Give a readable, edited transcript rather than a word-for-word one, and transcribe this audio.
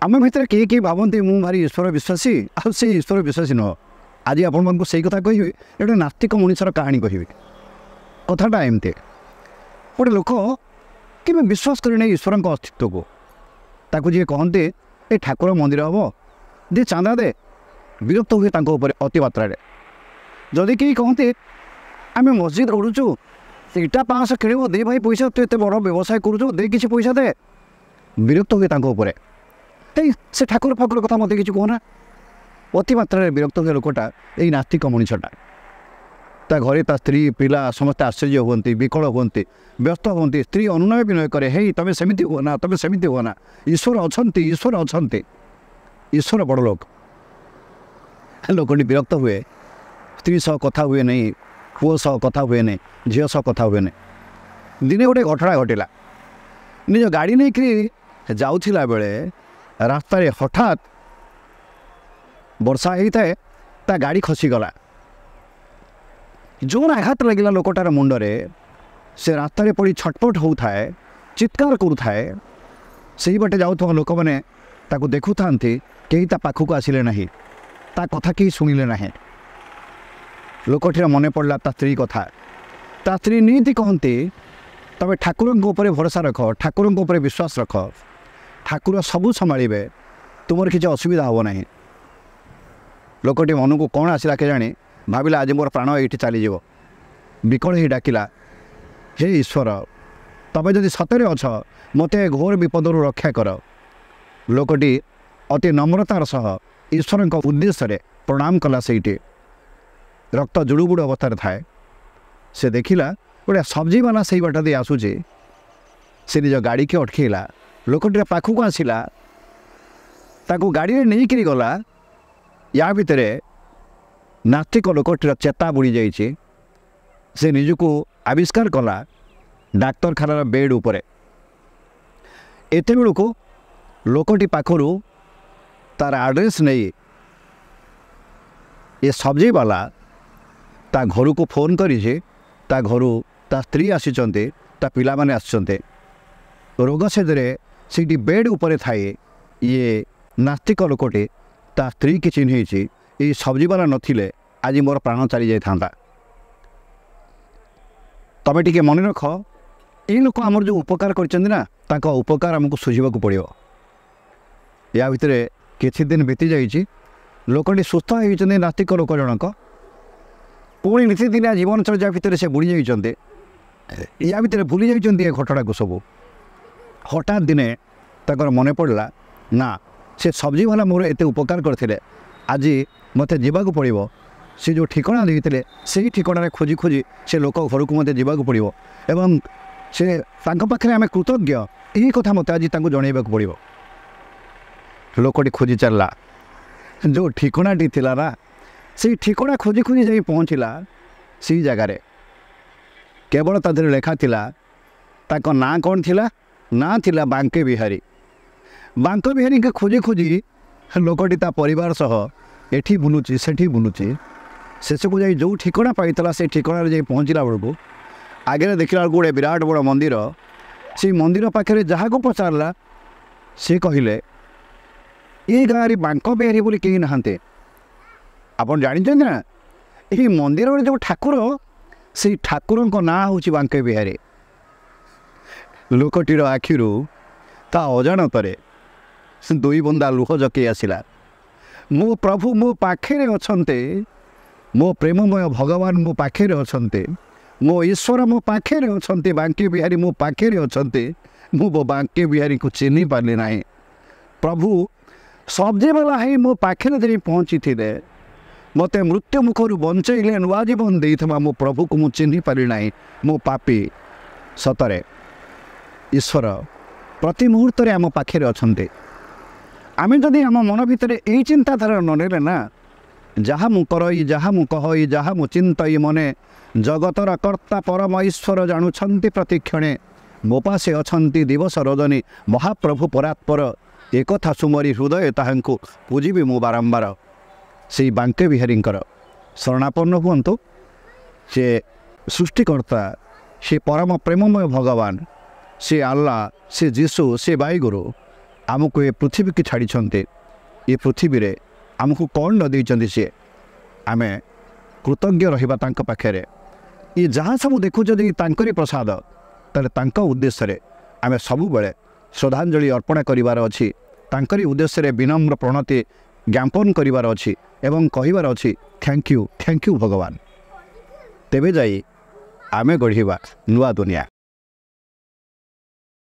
ଆମ ଭିତରେ କେହି କେହି ଭାବନ୍ତି ମୁଁ ଭାରି ଈଶ୍ୱର ବିଶ୍ୱାସୀ, ଆଉ ସେ ଈଶ୍ୱର ବିଶ୍ୱାସୀ ନୁହଁ। ଆଜି ଆପଣମାନଙ୍କୁ ସେଇ କଥା କହିବି, ଗୋଟେ ନାସ୍ତିକ ମଣିଷର କାହାଣୀ କହିବି। କଥାଟା ଏମିତି, ଗୋଟେ ଲୋକ କେବେ ବିଶ୍ୱାସ କରେନି ଈଶ୍ୱରଙ୍କ ଅସ୍ତିତ୍ୱକୁ। ତାକୁ ଯିଏ କହନ୍ତି ଏ ଠାକୁର ମନ୍ଦିର ହେବ, ଦେ ଚାନ୍ଦା ଦେ, ବିରକ୍ତ ହୁଏ ତାଙ୍କ ଉପରେ ଅତିମାତ୍ରାରେ। ଯଦି କେହି କହନ୍ତି ଆମେ ମସଜିଦ ଗଢ଼ୁଛୁ, ଇଟା 500 କିଣିବ, ଦେ ଭାଇ ପଇସା, ତୁ ଏତେ ବଡ଼ ବ୍ୟବସାୟ କରୁଛୁ, ଦେ କିଛି ପଇସା ଦେ, ବିରକ୍ତ ହୁଏ ତାଙ୍କ ଉପରେ। ଏଇ ସେ ଠାକୁର ଫାକୁର କଥା ମୋତେ କିଛି କୁହନା। ଅତିମାତ୍ରାରେ ବିରକ୍ତ ହୁଏ ଲୋକଟା, ଏଇ ନାସ୍ତିକ ମଣିଷଟା। ତା ଘରେ ତା ସ୍ତ୍ରୀ ପିଲା ସମସ୍ତେ ଆଶ୍ଚର୍ଯ୍ୟ ହୁଅନ୍ତି, ବିକଳ ହୁଅନ୍ତି, ବ୍ୟସ୍ତ ହୁଅନ୍ତି। ସ୍ତ୍ରୀ ଅନୁନୟ ବିନୟ କରେ, ହେଇ ତମେ ସେମିତି ହୁଅ ନା, ତମେ ସେମିତି ହୁଅ ନା, ଈଶ୍ୱର ଅଛନ୍ତି, ଈଶ୍ୱର ଅଛନ୍ତି, ଈଶ୍ୱର ବଡ଼ ଲୋକ। ଲୋକଟି ବିରକ୍ତ ହୁଏ, ସ୍ତ୍ରୀ ସହ କଥା ହୁଏ ନାହିଁ, ପୁଅ ସହ କଥା ହୁଏ ନାହିଁ, ଝିଅ ସହ କଥା ହୁଏ ନାହିଁ। ଦିନେ ଗୋଟେ ଘଟଣା ଘଟିଲା। ନିଜ ଗାଡ଼ି ନେଇକରି ଯାଉଥିଲା ବେଳେ ରାସ୍ତାରେ ହଠାତ୍ ବର୍ଷା ହେଇଥାଏ, ତା ଗାଡ଼ି ଖସିଗଲା। ଜୋର ଆଘାତ ଲାଗିଲା ଲୋକଟାର ମୁଣ୍ଡରେ। ସେ ରାସ୍ତାରେ ପଡ଼ି ଛଟପଟ ହେଉଥାଏ, ଚିତ୍କାର କରୁଥାଏ। ସେଇ ବାଟେ ଯାଉଥିବା ଲୋକମାନେ ତାକୁ ଦେଖୁଥାନ୍ତି, କେହି ତା ପାଖକୁ ଆସିଲେ ନାହିଁ, ତା କଥା କେହି ଶୁଣିଲେ ନାହିଁ। ଲୋକଟିର ମନେ ପଡ଼ିଲା ତା ସ୍ତ୍ରୀ କଥା। ତା ସ୍ତ୍ରୀ ନିତି କହନ୍ତି, ତମେ ଠାକୁରଙ୍କ ଉପରେ ଭରସା ରଖ, ଠାକୁରଙ୍କ ଉପରେ ବିଶ୍ୱାସ ରଖ, ଠାକୁର ସବୁ ସମ୍ଭାଳିବେ, ତୁମର କିଛି ଅସୁବିଧା ହେବ ନାହିଁ। ଲୋକଟି ମନକୁ କ'ଣ ଆସିଲା କେଜାଣି, ଭାବିଲା ଆଜି ମୋର ପ୍ରାଣ ଏଇଠି ଚାଲିଯିବ। ବିକଳ ହେଇ ଡାକିଲା, ହେ ଈଶ୍ୱର, ତମେ ଯଦି ସତରେ ଅଛ ମୋତେ ଘୋର ବିପଦରୁ ରକ୍ଷା କର। ଲୋକଟି ଅତି ନମ୍ରତାର ସହ ଈଶ୍ୱରଙ୍କ ଉଦ୍ଦେଶ୍ୟରେ ପ୍ରଣାମ କଲା। ସେଇଠି ରକ୍ତ ଜୁଡ଼ୁବୁଡ଼ୁ ଅବସ୍ଥାରେ ଥାଏ। ସେ ଦେଖିଲା ଗୋଟେ ସବ୍ଜିବାଲା ସେଇ ବାଟ ଦେଇ ଆସୁଛି। ସେ ନିଜ ଗାଡ଼ିକି ଅଟକେଇଲା, ଲୋକଟିର ପାଖକୁ ଆସିଲା, ତାକୁ ଗାଡ଼ିରେ ନେଇକିରି ଗଲା। ୟା ଭିତରେ ନାସ୍ତିକ ଲୋକଟିର ଚେତା ବୁଡ଼ି ଯାଇଛି। ସେ ନିଜକୁ ଆବିଷ୍କାର କଲା ଡାକ୍ତରଖାନାର ବେଡ଼୍ ଉପରେ। ଏତେବେଳକୁ ଲୋକଟି ପାଖରୁ ତାର ଆଡ୍ରେସ୍ ନେଇ ଏ ସବ୍ଜିବାଲା ତା ଘରକୁ ଫୋନ୍ କରିଛି। ତା ଘରୁ ତା ସ୍ତ୍ରୀ ଆସିଛନ୍ତି, ତା ପିଲାମାନେ ଆସିଛନ୍ତି। ରୋଗ ସେଜରେ ସେଇଠି ବେଡ଼୍ ଉପରେ ଥାଇ ଇଏ ନାସ୍ତିକ ଲୋକଟି ତା ସ୍ତ୍ରୀକି ଚିହ୍ନେଇଛି, ଏଇ ସବ୍ଜିବାଲା ନଥିଲେ ଆଜି ମୋର ପ୍ରାଣ ଚାଲିଯାଇଥାନ୍ତା। ତମେ ଟିକେ ମନେ ରଖ, ଏଇ ଲୋକ ଆମର ଯେଉଁ ଉପକାର କରିଛନ୍ତି ନା, ତାଙ୍କ ଉପକାର ଆମକୁ ଶୁଝିବାକୁ ପଡ଼ିବ। ୟା ଭିତରେ କିଛି ଦିନ ବିତି ଯାଇଛି, ଲୋକଟି ସୁସ୍ଥ ହେଇଛନ୍ତି। ନାସ୍ତିକ ଲୋକ ଜଣକ ପୁଣି ନୀତିଦିନିଆ ଜୀବନଚର୍ଯ୍ୟା ଭିତରେ ସେ ବୁଡ଼ି ଯାଇଛନ୍ତି। ୟା ଭିତରେ ଭୁଲି ଯାଇଛନ୍ତି ଏ ଘଟଣାକୁ ସବୁ। ହଠାତ୍ ଦିନେ ତାଙ୍କର ମନେ ପଡ଼ିଲା, ନା ସେ ସବ୍ଜିବାଲା ମୋର ଏତେ ଉପକାର କରିଥିଲେ, ଆଜି ମୋତେ ଯିବାକୁ ପଡ଼ିବ। ସେ ଯେଉଁ ଠିକଣା ଦେଇଥିଲେ ସେଇ ଠିକଣାରେ ଖୋଜି ଖୋଜି ସେ ଲୋକ ଘରକୁ ମୋତେ ଯିବାକୁ ପଡ଼ିବ ଏବଂ ସେ ତାଙ୍କ ପାଖରେ ଆମେ କୃତଜ୍ଞ, ଏହି କଥା ମୋତେ ଆଜି ତାଙ୍କୁ ଜଣାଇବାକୁ ପଡ଼ିବ। ଲୋକଟି ଖୋଜି ଚାଲିଲା, ଯେଉଁ ଠିକଣାଟି ଥିଲା ନା, ସେଇ ଠିକଣା ଖୋଜି ଖୋଜି ଯାଇ ପହଞ୍ଚିଲା ସେଇ ଜାଗାରେ। କେବଳ ତା ଦେହରେ ଲେଖା ଥିଲା ତାଙ୍କ ନାଁ କ'ଣ ଥିଲା, ନାଁ ଥିଲା ବାଙ୍କେ ବିହାରୀ। ବାଙ୍କ ବିହାରୀଙ୍କ ଖୋଜି ଖୋଜି ଲୋକଟି ତା ପରିବାର ସହ ଏଠି ବୁଲୁଛି, ସେଠି ବୁଲୁଛି। ଶେଷକୁ ଯାଇ ଯେଉଁ ଠିକଣା ପାଇଥିଲା ସେଇ ଠିକଣାରେ ଯାଇ ପହଞ୍ଚିଲା ବେଳକୁ ଆଗରେ ଦେଖିଲା ବେଳକୁ ଗୋଟେ ବିରାଟ ବଡ଼ ମନ୍ଦିର। ସେଇ ମନ୍ଦିର ପାଖରେ ଯାହାକୁ ପଚାରିଲା ସେ କହିଲେ, ଏଇ ଗାଁରେ ବାଙ୍କ ବିହାରୀ ବୋଲି କେହି ନାହାନ୍ତି। ଆପଣ ଜାଣିଛନ୍ତି ନା, ଏହି ମନ୍ଦିରରେ ଯେଉଁ ଠାକୁର, ସେଇ ଠାକୁରଙ୍କ ନାଁ ହେଉଛି ବାଙ୍କେ ବିହାରୀ। ଲୋକଟିର ଆଖିରୁ ତା ଅଜାଣତରେ ଦୁଇ ବୁନ୍ଦା ଲୁହ ଜକେଇ ଆସିଲା। ମୋ ପ୍ରଭୁ ମୋ ପାଖରେ ଅଛନ୍ତି, ମୋ ପ୍ରେମମୟ ଭଗବାନ ମୋ ପାଖରେ ଅଛନ୍ତି, ମୋ ଈଶ୍ୱର ମୋ ପାଖରେ ଅଛନ୍ତି, ବାଙ୍କେ ବିହାରୀ ମୋ ପାଖରେ ଅଛନ୍ତି। ମୁଁ ମୋ ବାଙ୍କେ ବିହାରୀକୁ ଚିହ୍ନି ପାରିଲି ନାହିଁ। ପ୍ରଭୁ ସବ୍ଜିବାଲା ହେଇ ମୋ ପାଖରେ ଯାଇ ପହଞ୍ଚିଥିଲେ, ମୋତେ ମୃତ୍ୟୁ ମୁଖରୁ ବଞ୍ଚେଇଲେ, ନୂଆ ଜୀବନ ଦେଇଥିବା ମୋ ପ୍ରଭୁକୁ ମୁଁ ଚିହ୍ନି ପାରିଲି ନାହିଁ, ମୁଁ ପାପୀ। ସତରେ ଈଶ୍ୱର ପ୍ରତି ମୁହୂର୍ତ୍ତରେ ଆମ ପାଖରେ ଅଛନ୍ତି। ଆମେ ଯଦି ଆମ ମନ ଭିତରେ ଏଇ ଚିନ୍ତାଧାରା ନ ନେଲେ ନା, ଯାହା ମୁଁ କରଇ, ଯାହା ମୁଁ କହଇ, ଯାହା ମୁଁ ଚିନ୍ତଇ ମନେ, ଜଗତର କର୍ତ୍ତା ପରମ ଈଶ୍ୱର ଜାଣୁଛନ୍ତି ପ୍ରତିକ୍ଷଣେ, ମୋ ପାଶେ ଅଛନ୍ତି ଦିବସ ରଜନୀ ମହାପ୍ରଭୁ ପରାତ୍ପର, ଏକଥା ସୁମରି ହୃଦୟ ତାହାଙ୍କୁ ପୂଜିବି ମୁଁ ବାରମ୍ବାର। ସେଇ ବାଙ୍କେ ବିହାରୀଙ୍କର ଶରଣାପନ୍ନ ହୁଅନ୍ତୁ। ସେ ସୃଷ୍ଟିକର୍ତ୍ତା, ସେ ପରମ ପ୍ରେମମୟ ଭଗବାନ, ସେ ଆଲ୍ଲା, ସେ ଯୀଶୁ, ସେ ବାଇଗୁରୁ, ଆମକୁ ଏ ପୃଥିବୀକି ଛାଡ଼ିଛନ୍ତି, ଏ ପୃଥିବୀରେ ଆମକୁ କ'ଣ ନ ଦେଇଛନ୍ତି ସିଏ, ଆମେ କୃତଜ୍ଞ ରହିବା ତାଙ୍କ ପାଖରେ। ଇଏ ଯାହା ସବୁ ଦେଖୁଛନ୍ତି ତାଙ୍କରି ପ୍ରସାଦ, ତାହେଲେ ତାଙ୍କ ଉଦ୍ଦେଶ୍ୟରେ ଆମେ ସବୁବେଳେ ଶ୍ରଦ୍ଧାଞ୍ଜଳି ଅର୍ପଣ କରିବାର ଅଛି, ତାଙ୍କରି ଉଦ୍ଦେଶ୍ୟରେ ବିନମ୍ର ପ୍ରଣତି ଜ୍ଞାପନ କରିବାର ଅଛି ଏବଂ କହିବାର ଅଛି thank you, thank you ଭଗବାନ। ତେବେ ଯାଇ ଆମେ ଗଢ଼ିବା ନୂଆ ଦୁନିଆ।